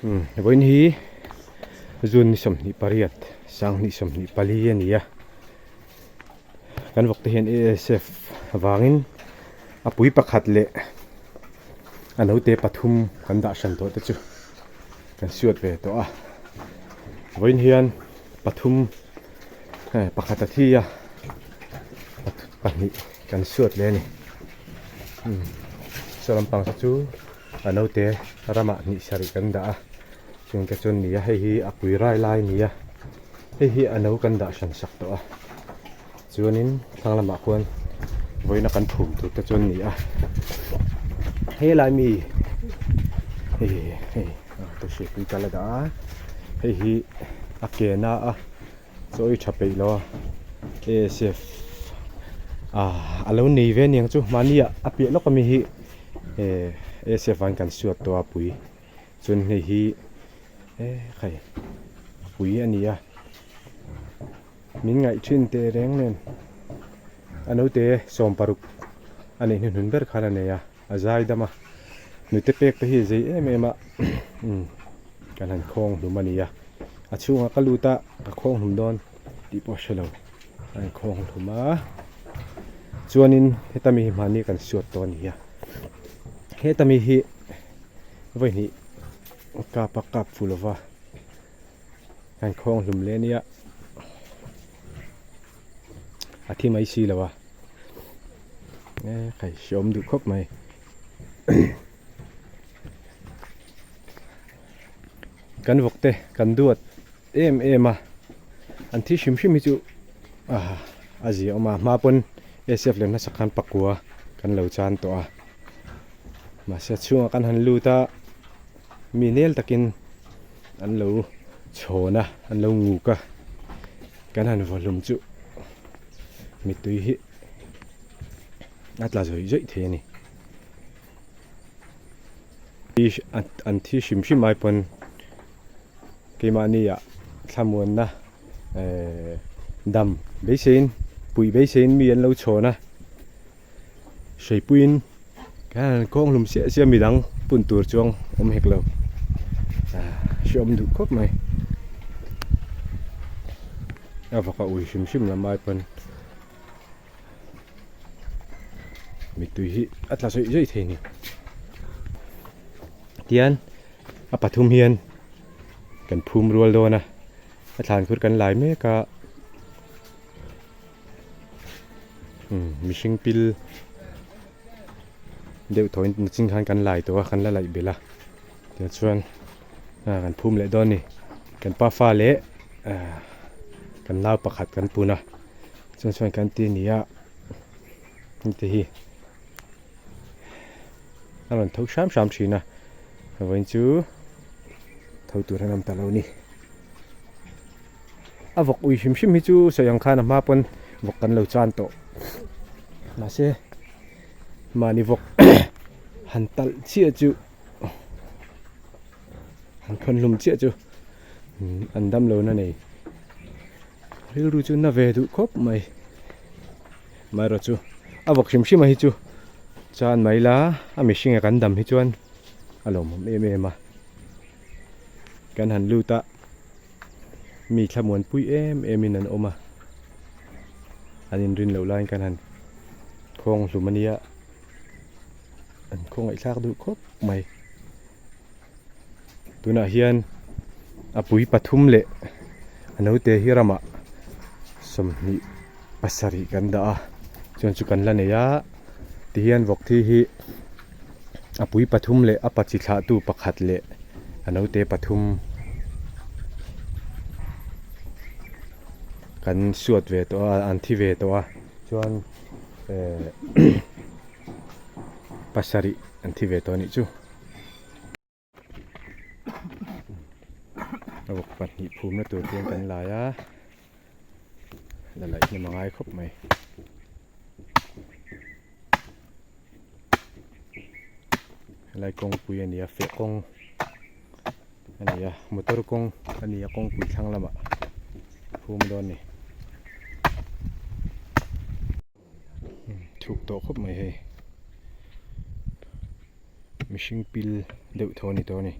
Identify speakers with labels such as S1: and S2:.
S1: Vawiin hi June ni 28 2024 a ni a, kan vawk te hian ASF vangin a pui pakhat leh a naute pathum kan dah hran tawh te chu kan suat ve tawh a, vawiin hian pathum pakhat a thi a pahnih kan suat leh a ni saw lampang te chu. A naute ramah hnih sarih kan dah a, chung te chuan nia hei hi a pui rai lai a ni a, hei hi a no kan dah hran sak tawh a, chuanin thlang lamah khuan vawiina kan phum tur te chuan ni a, helai mi hei hei te hripui ka la dah a, hei hi a ke na a. Chaw i tha peih lo a, ASF ah a lo nei ve aniang chu mahni ah a piah lawk ami hi eh ASF an kan suat tawh a pui chuan hei hi eh khai a pui a ni a min ngaih thin teh reng nen a naute 16 a neih hnuhnun ber khan a nei a a zai dam a nute pek te hi a zei em em a umm kan han khawng hlum a ni a. A chhungah ka lut a ka khawng hlum dawn tih pawh a hre lo a in khawng hlum a chuanin heta mi hi hmani kan suat tawh a ni a heta mi hi vawi hnih kap a kap fu lova a in khawng hlum leh a nia a thi mai si lo a e khai hreawm duh khawp mai. Kan vawk te kan duat em em a, an thi hrim hrim hi chu ah a zia awm a, hma pawn ACF lem hmasa khan pakua kan lo chan tawh a, mahse chhungah kan han lut a, mi nel takin an lo chhawn a, an lo nguk a, kan han vaw hlum chu mittui hi a tla zawih zawih thei a ni. An thi hrim hrim ai pawn keimahni ah thlamuanna ehh dam beiseiin puih beiseiin mi an lo chhawn a hreipuiin kan kawng hlum siah siah midang pun tur chuang awm hek lo ah hreawm duh khawp mai a vaka ui hrim hrim lam ai pawn. Mittui hi a tla zawih zawih thei a ni tian a pathum hian kan phum rual dawn a a thlan khur kan lai mek a umm mihring pil deuh thaw in nachin khan kan lai tawh a kan la laih belh a tichuan ah kan phum leh dawn a ni kan pafa leh ah kan nau pakhat kan pun a. Chuan chuan kan ti nia hengte hi a rawn tho hram hram thin a vawiin chu tho tur an awm ta lo a ni a vawk ui hrim hrim hi chu sawi ang khan a hma pawn vawk kan lo chan tawh mahse mahni vawk han talh chiah chu han khawn hlum chiah chu an dam lo na nei. Rilru chu na ve duh khawp mai. Amaherawh chu a vawk hrim hrim a hi chu chan mai la a mihring a kan dam hi chuan a lawmawm em em a. Kan han lut a mi thlamuan pui em em in an awm a. An inrin loh laiin kan han khawng hlum a nia an khawngaihthlak duh khawp mai. Tunah hian a pui pathum leh a naute hi ramah 27 kan dah a chuan chu kan la nei a tihian vawk thi hi a pui pathum leh a pa chi thlah tu pakhat leh a naute pathum kan suat ve tawh a an thi ve tawh a chuan ehh pasarih an thi ve tawh a nih chu. A vawk pahnih phumna tur chuan kan lai a la laih hnem a ngai khawp mai. Helai kawngpui a ni a feh kawng a ni a motor kawng a ni a kawngpui thlang lamah phum dawn a ni. Thuk tawh khawp mai hei mihring pil deuh tho a ni tawh a ni.